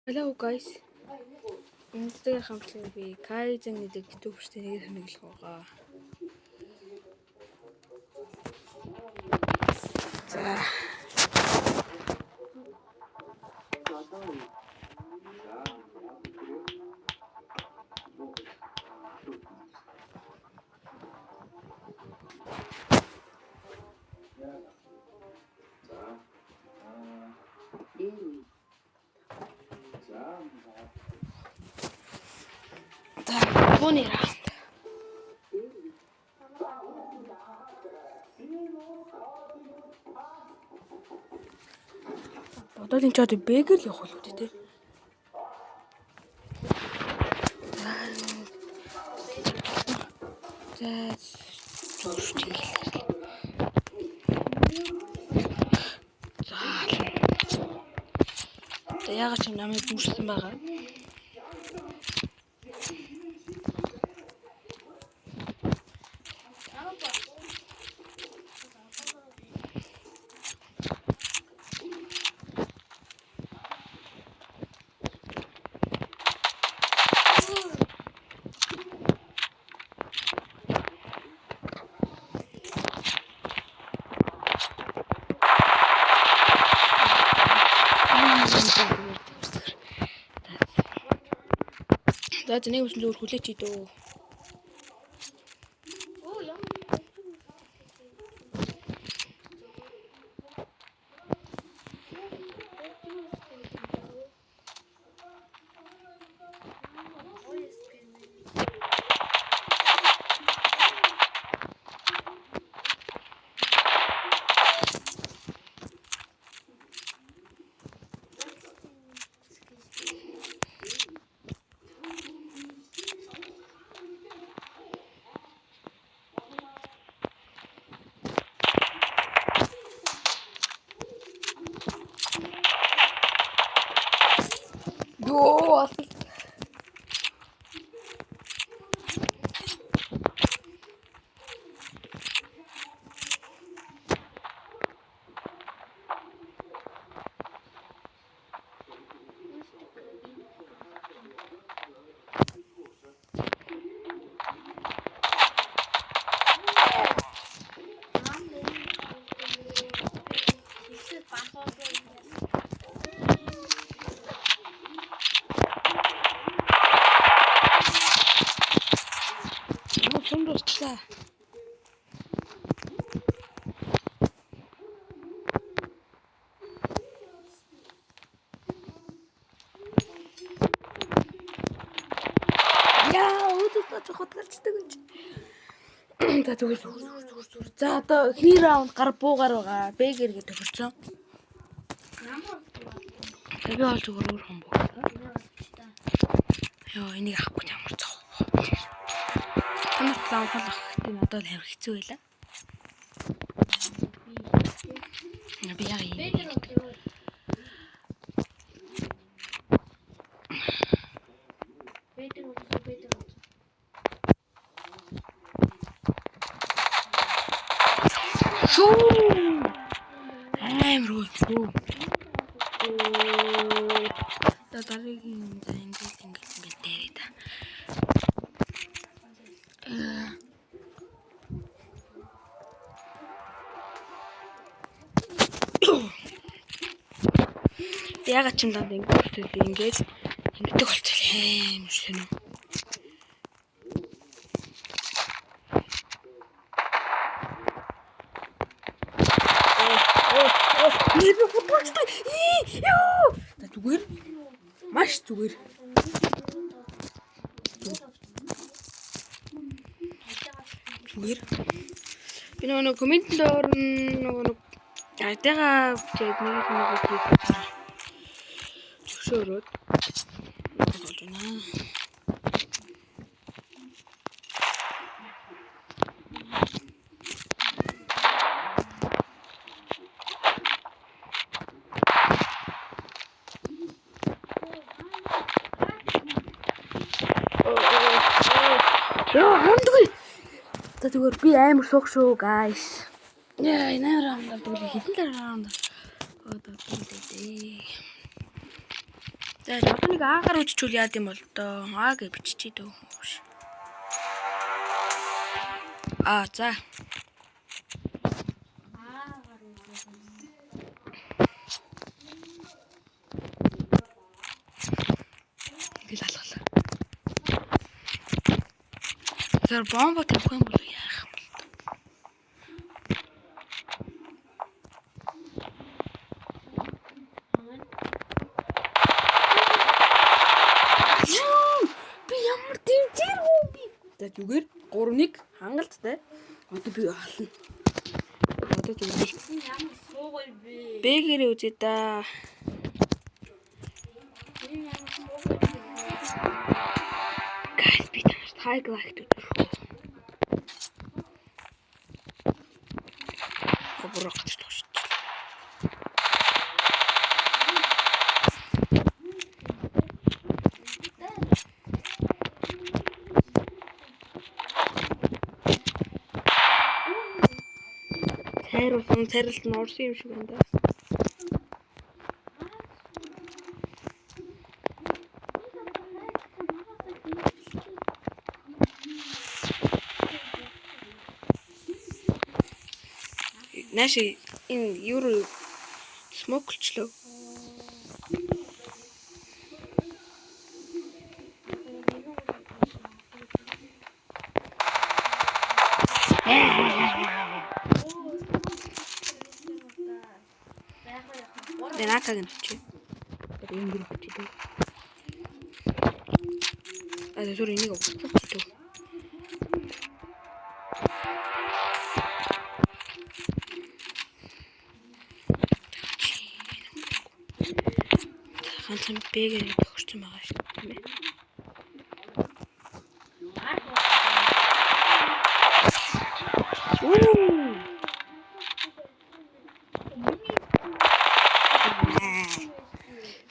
Hello guys. Өнөөдрийн хамтлагийг би Kaizen гэдэг YouTuber-тэй нэг тэмдэглэх байгаа. За. За, бууны раунд. Бодвол энэ ч одоо бэгэр л явах болов үү те. За, зурж ингээл. За. За яагаад ч юм намайг дүүрсэн байгаа. За нэг үсэн зүгээр хүлээч идөө. Оо ямар Йоо алсан. Чум дуусчлаа. Яа, үүдээ хутгалцдаг юм чи. За зүгээр зүгээр зүгээр зүгээр. За одоо эхний раунд гар буугаар байгаа. Бэгэр гэдэг тохирсон. Би бол зүгээр өөр хүн буу. Йоо, энийг авахгүй ямар цов. Танарт лавхал авах гэхдээ надад л амар хэцүү байлаа. Би яг юм. Шүү. Амар хөө шүү. За дараагийн за ингээд ингээд ингээд дээрээ та. Ягаад ч юм данд ингээд ингээд ингэдэг болчихлоо амар сонь. Нэр би футболчтой. Ёо. За зүгээр. Маш зүгээр. Зүгээр. Би нөгөө коммент дээр нөгөө нэг айдага бичээд нэг нэг хийх зөвшөөрөөд болж байна. Йоо, хамдгүй. За зүгээр би амар суух шүү, guys. Яа, энэ раунд тэгвэл хэдэн раунд одоо дээ. За одоо нэг А-гаар үзчихвэл яад юм бол доо. А гэж биччихээ дөө. А за. Ингээл алгалаа. Тэр бомба тавих юм бол яах юм бол доо. Би ямар дэмжир хүн би. За зүгээр 3-1 хангалттай. Одоо би олно. Одоо зүгээр. Ямар суугай бэ? Б-гэрээ үзье да. Энэ ямар суугай бэ? Guys би танарт high like үзүүлэх. Хоброо гэж тоош. Цайруулсан цайралт нь орсон юм шиг байна да. Нааш энэ юу руу смоклчлөө. Тэгээ наакаг нь авчи. Тэр энэ авчи дээ. А тэр энийг авчих дээ. Ганцхан Б-гээр тохирсон байгаа шүү дээ.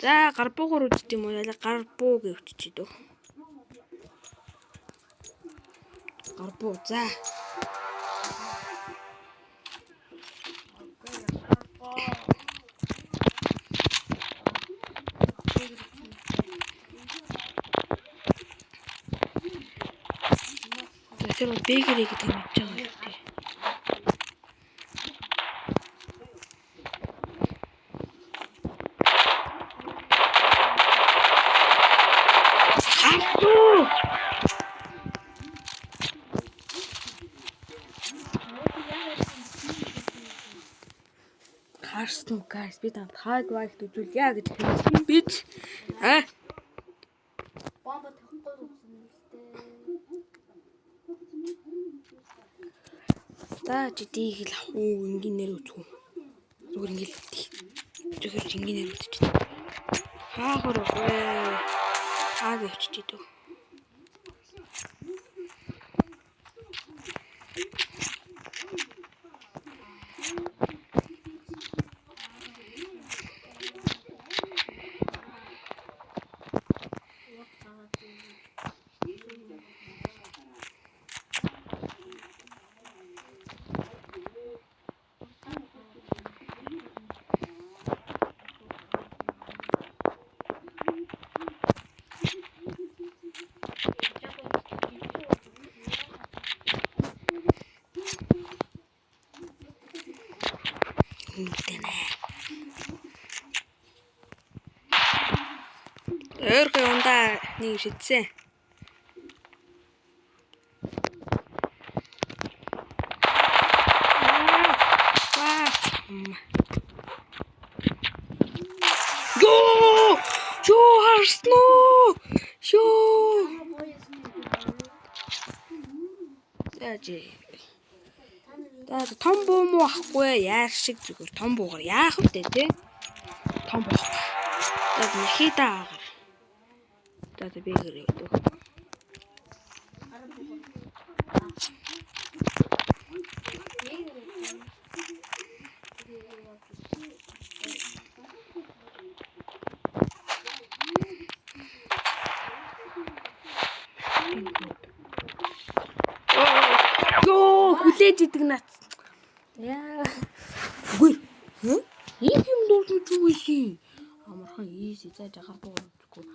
За гар буугаар үздэг юм уу? Ялаа гар буу гэж өччихээ дөө. Гар буу. За. За тэр бол Б-гэрээ гэдэг юм мэдж байгаа юм дээ. Харсан уу guys, би танд high like үзүүлье гэж хэлсэн биз? А? Бомба тавихгүй гэсэн юм шүү дээ. За чи дийг л авах уу, энгийнээр үзэх үү? Зүгээр ингээл зүгээр энгийнээр үзчих. Хаахар вэ? Аа гэж өччихээ дөө. Мэдэнэ. Өөрхөн ундаа нэг шидсэн. Йоо! Йоо харсан уу? Йоо! За чи. За том буу муу ахгүй яар шиг зүгээр том буугаар яах вэ те? Том буухгүй. За нэхида агаар. За за би гэрээ өгдөг. Йоо, хүлээж идэг нац. Яа. Үгүй. Хэ? Ийм юм дурдж юу вэ? Амархан easy за жагаар буу. мэдэхгүй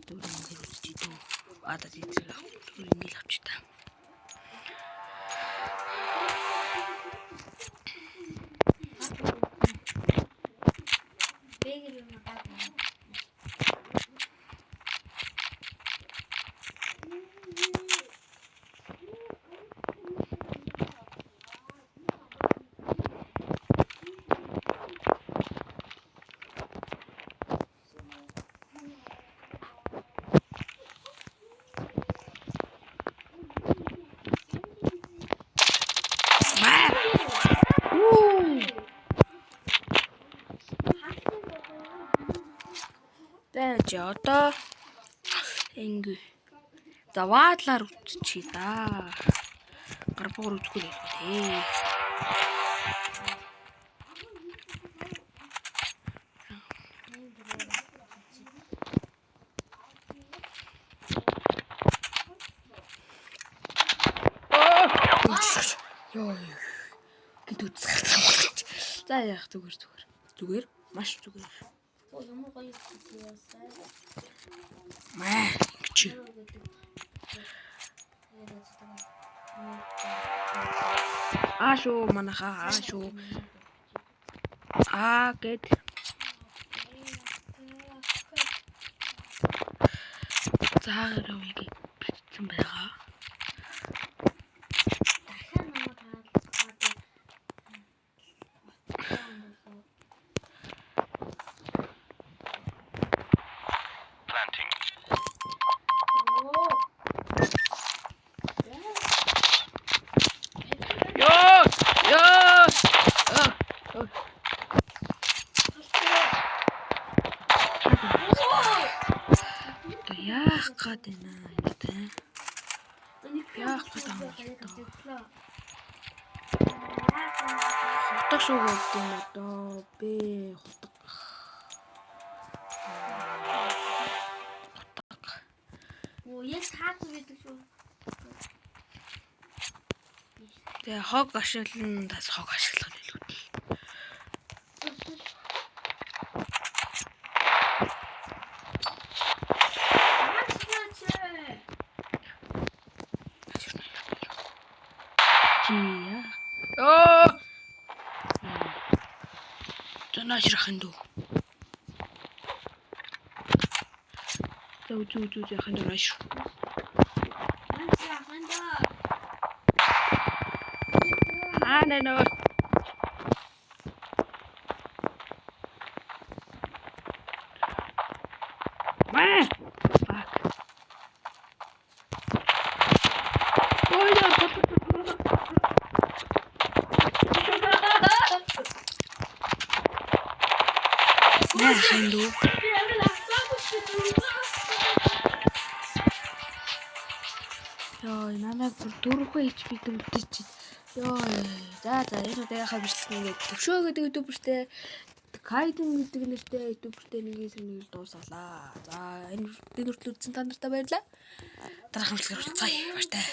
зүгээр ингээд үзчихээ дөө. Аа за зэрэг авах. Зүгээр ингээд авчих та. Бэгэр юм аа. За одоо ингэ. За ваадлаар үтчихье да. Гар буугаар үзэхгүй л те. Йоо. Гэт үзсэн гарсан. За яах зүгээр зүгээр. Зүгээр маш зүгээр. Оо ямар гоё юм. Маа ингэж. Аа шүү манайхаа аа шүү. Аа гэд. Заагаар үеийг бичсэн байгаа. Дахиад намайг хаалгаад Planting. Оо. Йоо! Йоо! Одоо яах гээд байна юм те? Яах гээд байгаа юм бэ? Хутаг шүү гэдэг юм одоо бэ хутаг. Хутаг. Оо яг таагүй гэдэг шүү. Тэгээ хог ашиглан тас хог ашиглах нь илүү дээ. Чи яа? Оо! За нааш рахын дүү. За үзүү үзүү яхын дүү нааш. Аа нэ нөө. Маа. Fuck. Ой яа. Нэ хин дүү. Йоо, намайг бүр дөрвөн HP дөвдөж. Йоо, за за энэ удаагийнхаа бичлэг ингээд төвшөө гэдэг YouTuber-тэй Кайден гэдэг нэртэй YouTuber-тэй нэг хэсэг нэг л дуусгалаа. За энэ хүртэл үзсэн та нартай баярлалаа. Дараагийн бичлэгээр уулзъя. Баяртай.